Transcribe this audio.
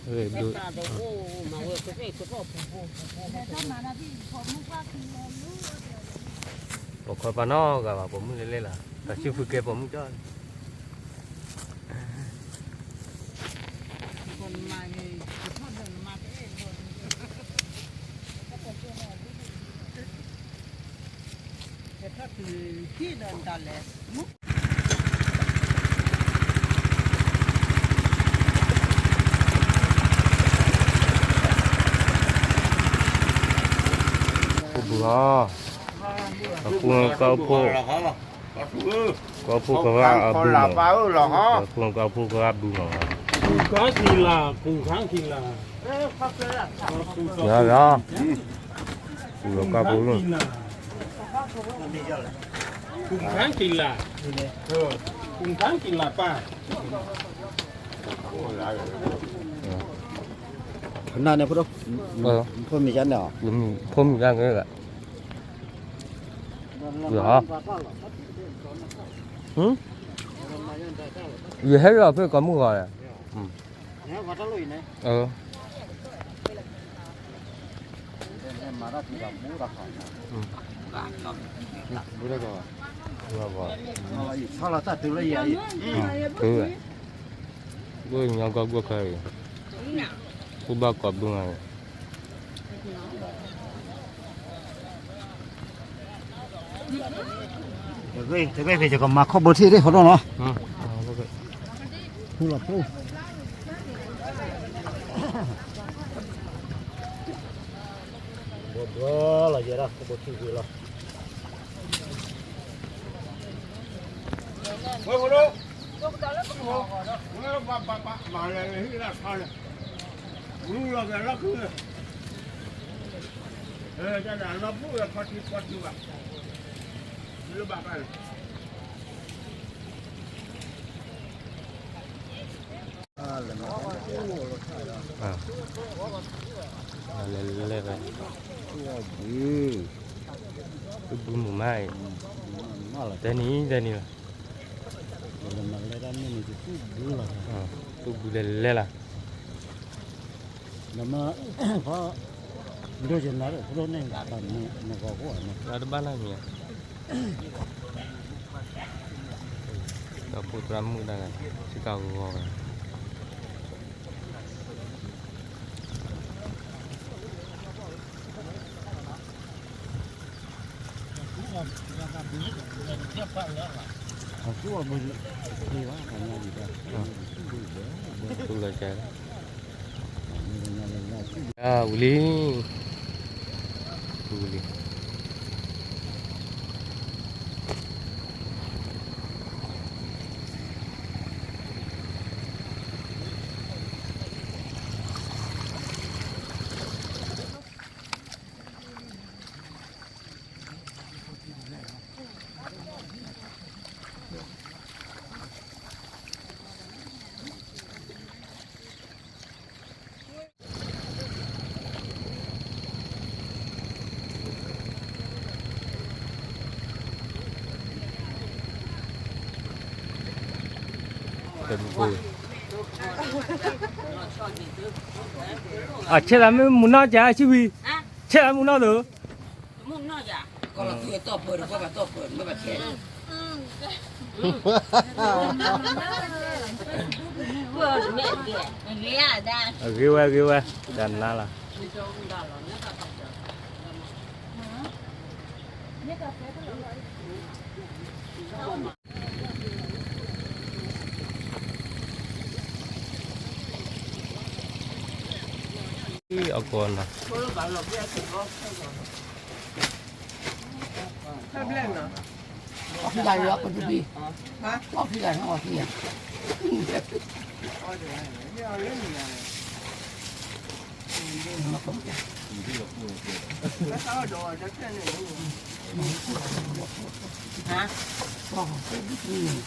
ပိာ်ခွါပာ်နီတဂၤဘၣ် ပိာ်မုၣ်လဲၤလဲၤလီၤ တၢ်စုဖုကဲပိာ်မုၣ်ကၠီ အိၣ်ဘုဧါ, အကူကီၢ်အိၣ်ဖှိၣ်, ကီၢ်အိၣ်ဖှိၣ်ကရၢအဘုမး, အကူကီၢ်အိၣ်ဖှိၣ်ကရၢဘုမး, ကူၣ်ခါခံလး, ကူၣ်ခါခံလး, ကူၣ်ခါခံလး, ကူၣ်ခါခံလး, ကူၣ်ခါခံလးပၢ်, ဖနၢ်န့ၣ်ဖိဒိၣ်, ဖိမံၤကါန့ၣ်, ဖိမံၤကါန့ၣ်, ယဟဲလီၤဖဲကိးမုၢ်ဂီၤလဲၣ်, ဒ်ညီကီၢ်ကွၢ်ခဲအံၤ, ဃုဘၣ်ကိးဘုမးန့ၣ်, တဂ့ၢ်တဂ့ၢ်ဖဲယကမၤခီၣ်ဘိထံၣ်သ့ၣ်ဖိဒိၣ်နီၤ, ဖူလီၤဖူ ဘီဘီလီၤယဲဒၣ်ခီၣ်ဘိထံၣ်သ့ၣ်လီၤ, ဝဲဖိဒိၣ်, ဝဲပပပမၤလဲၤဟံၣ်လၢဆါလဲၣ်, လူလီၤက့ၤလီၢ်ခု, တၢ်န့ၣ်အလီၢ်ဖှိၣ်လၢခီၣ်ထံးခီၣ်ထံးဘၣ်, လၢဘၣ်ဘၣ်န့ၣ် လဲၤလဲၤ, သူၣ်ဘုမုာ်မးအံၤ, တဲနံၤတဲနံၤလီၤ, သူၣ်ဘုလဲၤလဲၤလီၤ, ဒိၣ်ယနၤ, နတဘၣ်လၢမံၤဧါ, ဒီးဖိသရၣ်မုၣ်တဂၤ, စကၤဂီၤဂီၤဝဲ သူၣ်လီၤကဲ, ဝံၤလံ, ဝံၤလံ. အဆဲးလၢမ့ၢ်မူနီၢ်ကၠး ဆံဝံၤ, ဆဲးလၢမူနီၢ်သိး, အဂ့ၤဝဲ အဂ့ၤဝဲ, တၢ်နါလီၤ. အကီၢ်နီၤ, အီၣ်ဖံလၢ်ယီၤ ပဒူပံ, အီၣ်ဖံလၢ်န့ၣ်အီၣ်ဖံလၢ်.